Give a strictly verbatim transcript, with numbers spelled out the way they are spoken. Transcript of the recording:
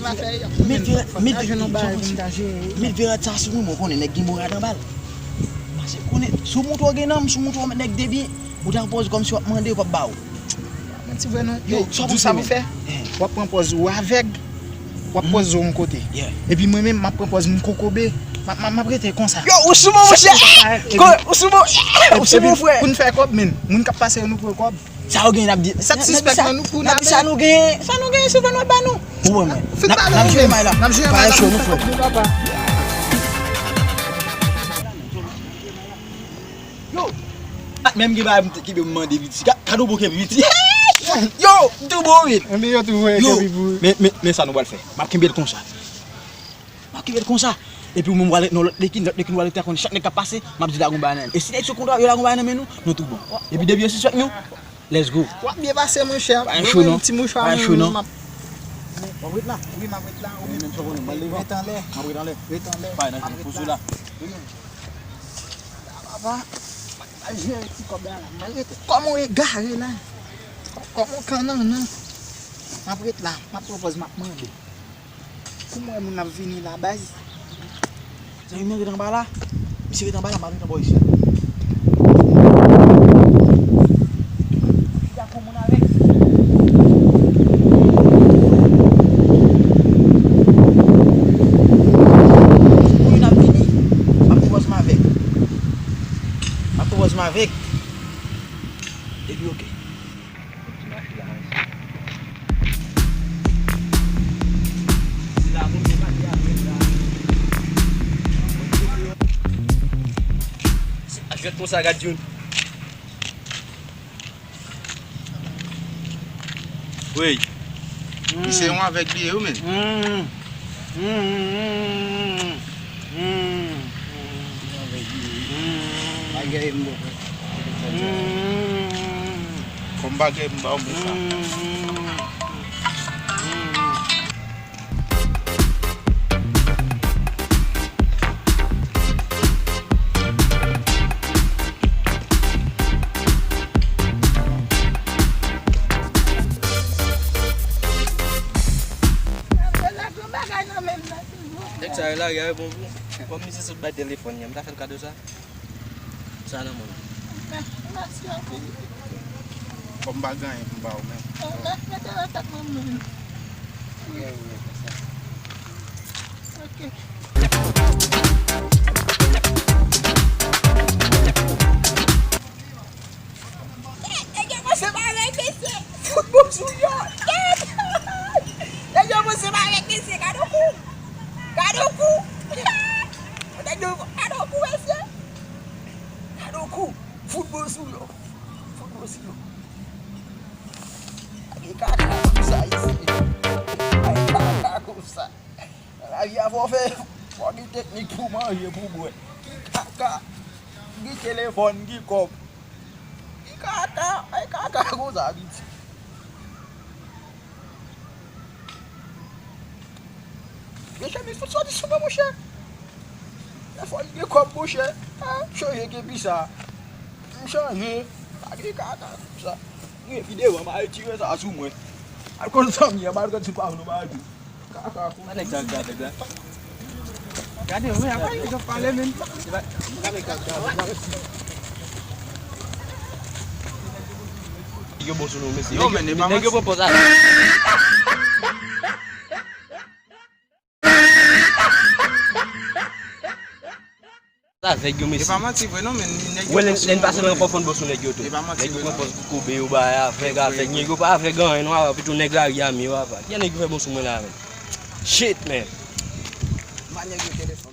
Met vye rad, met vye rad sa sou mwen, mwen konnen nèg gen bon rad anba l. Paske konnen, si w montre w gen nanm, si w montre w nèg de byen, ou ta pran pòz kòmsi w ap mande, yo p ap ba ou. Manti vre non. Yo, sa w panse menm? W ap pran pòz ou avèg, w ap pòz ou yon kote. Epi mwen menm, m ap pran pòz m kokobe. M ap, m ap, m ap rete konsa. Yo, ou sou mwen, monchè! Ou sou mwen, ou sou mwen, frè! Pou n fè kòb, menm. Moun k ap pase yo, nou pran kòb. Sa yo genyen, n ap di, n ap di sa nou genyen, sa nou genyen, se fè nou ba nou. Ou wè mwen. N ap, n ap jere may la. Parèy cho nou, frè. Yo! Menm gen bagay pou m te kenbe m mande piti. Gad, gad ou bon kenbe piti. Yo! M tou bon, wi. Yo! Men, men, men sa nou pral fè. M ap kenbe l konsa. M ap kenbe l konsa. Epi ou menm w al nan lòt lekin, lòt lekin w al rete a konn chak nèg k ap pase, m ap di lage yon bagay nan men l. E si nèg sou kontwa yo lage yon bagay nan men nou, nou tout bon. Epi depi yo sispèk nou, let's go. W ap byen pase, monchè. Pa gen cho non. Ti mouchwa, pa gen cho non. W ap ret la? Wi, m ap ret la. Ou menm sa w konnen, m al devan. Ret anlè. M ap ret anlè. Ret anlè. Pa nan pozo la. Papa, m al jere ti kòb la la. M al rete kòm yon egare la. Kòm yon kannannan. M ap ret la. M ap pran pòz, m ap mande. Pou mwen, moun ap vini la, baz. Zanmi m ret anba la. Misye ret anba la, m al ret anbò isit. Li ap pran moun avèk. Pou youn ap vini, m ap pran pòz m avèk. M ap pran pòz m avèk. Epi oke. Jwèt konsa, gad youn. Wi. Misye yon avèg li ye, wi, men. Bagay m bon. Kòm bagay m ba w, men sa. Nèg sa yo lage a bon pou. Kòm misye sot bay telefòn li an, m ta fè l kado sa. Sa nan men w. Mèsi anpil. Kòm m pa gen anyen pou m ba ou menm. Mèsi, mete nan tèt mwen menm. Ok. Nèg yo panse m avèk mesye. Fout bon sou yo. Nèg yo panse m avèk mesye. Gade yon kou. Gade yon kou. Nèg yo, gade yon kou, mesye. Gade yon kou. Fout bon sou yo. Fout bon sou yo. Gade kaka konsa isi. Gade kaka konsa. Nan lavi a fò fè, fò gen teknik pou manje, pou bwè. Ki kaka, ki telefòn, ki kòb. Ki kaka, ay kaka konsa, piti. Gen chemiz fout soti sou mwen, monchè. Telefòn gen kòb, monchè. Ah, m chanje depi sa. M chanje. Pa gen kaka konsa. M gen videyo, m a retire sa sou mwen. Al konn zanmi an, m al konn si pa vle m a di. Sa nèg sa ap di avèg la? Gade, wi, apa nèg ap pale menm? Sa nèg sa ap di avèg la? Yo bon sou nou, mesye. Yo, men, e pa manti. Nèg yo pran pòz avèg. Avèg yo, mesye. E pa manti vre non, men nèg yo pran sou nou. Wè, lè n pase nan Kòfòn bò sou nèg yo tou. E pa manti vre non. Nèg yo pran pòz pou koube yo, bay avèg, avèg. Nèg yo pa avèg anyen non, apa, pito nèg lari a, men yo, apa. Ki nèg yo fè bon sou mwen la, men? Shit, man. Manèg yo telefòn.